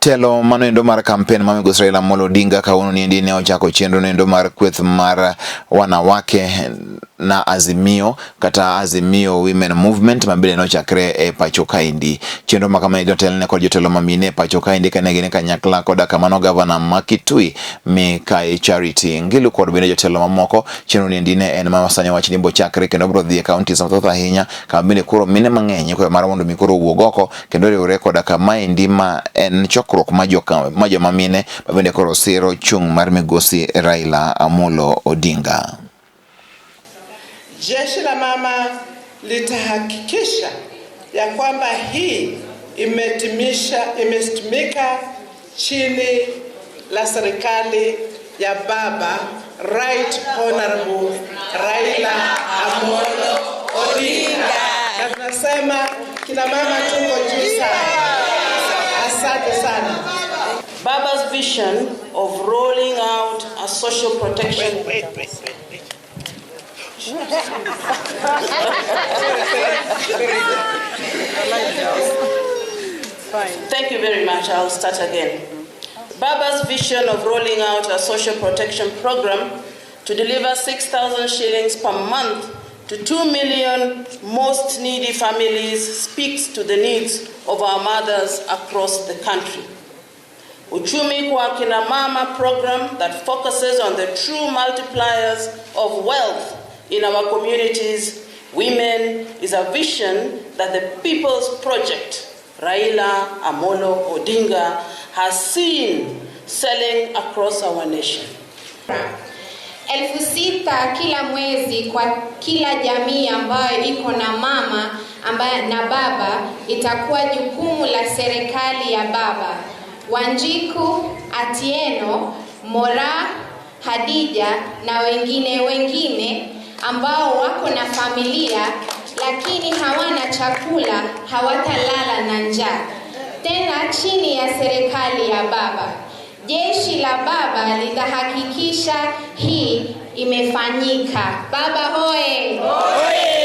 Telo manoendo mar kampen ma migosi Raila Amolo Odinga kawuono niendi ne ochako chenro noendo mar kweth mar wanawake na Azimio kata Azimio Women Movement ma bende nochakre e pacho kaendi. Chenro ma kama otelne kod jotelo ma mine e pacho kaendi kane gin e kanyakla koda kamano gavana ma Kitui Mikai Charity Ngilu kod bende jotelo mamoko. Chenro niendi ne en ma sani wach ni bochakre kendo biro dhi e counties mathoth ahinya kama bende koro mine mang'eny ikwayo mar mondo mi koro owuog oko kendo riwre koda kama endi ma en chokruok ma joka ma joma mine ma bende koro siro chung' mar migosi Raila Amolo Odinga. Jeshi la mama litahakikisha ya kwamba hii imetimika chini la serikali ya baba Right Honorable Raila Amolo Odinga. Na tunasema kina mama tuko juu sana. Asante sana. Baba's vision of rolling out a social protection. Wait, wait, wait, wait. Thank you very much. I'll start again. Baba's vision of rolling out a social protection program to deliver 6,000 shillings per month to 2 million most needy families speaks to the needs of our mothers across the country. Uchumi kwa Kina Mama program that focuses on the true multipliers of wealth in our communities, women, is a vision that the People's Project, Raila Amolo Odinga, has seen selling across our nation. 6,000 kila mwezi kwa kila jamii ambayo iko na mama ambaye na baba itakuwa jukumu la serikali ya baba. Wanjiku, Atieno, Mora, Hadija na wengine wengine ambao wako na familia lakini hawana chakula hawatalala na njaa tena chini ya serikali ya baba. Jeshi la baba litahakikisha hii imefanyika. Baba hoye!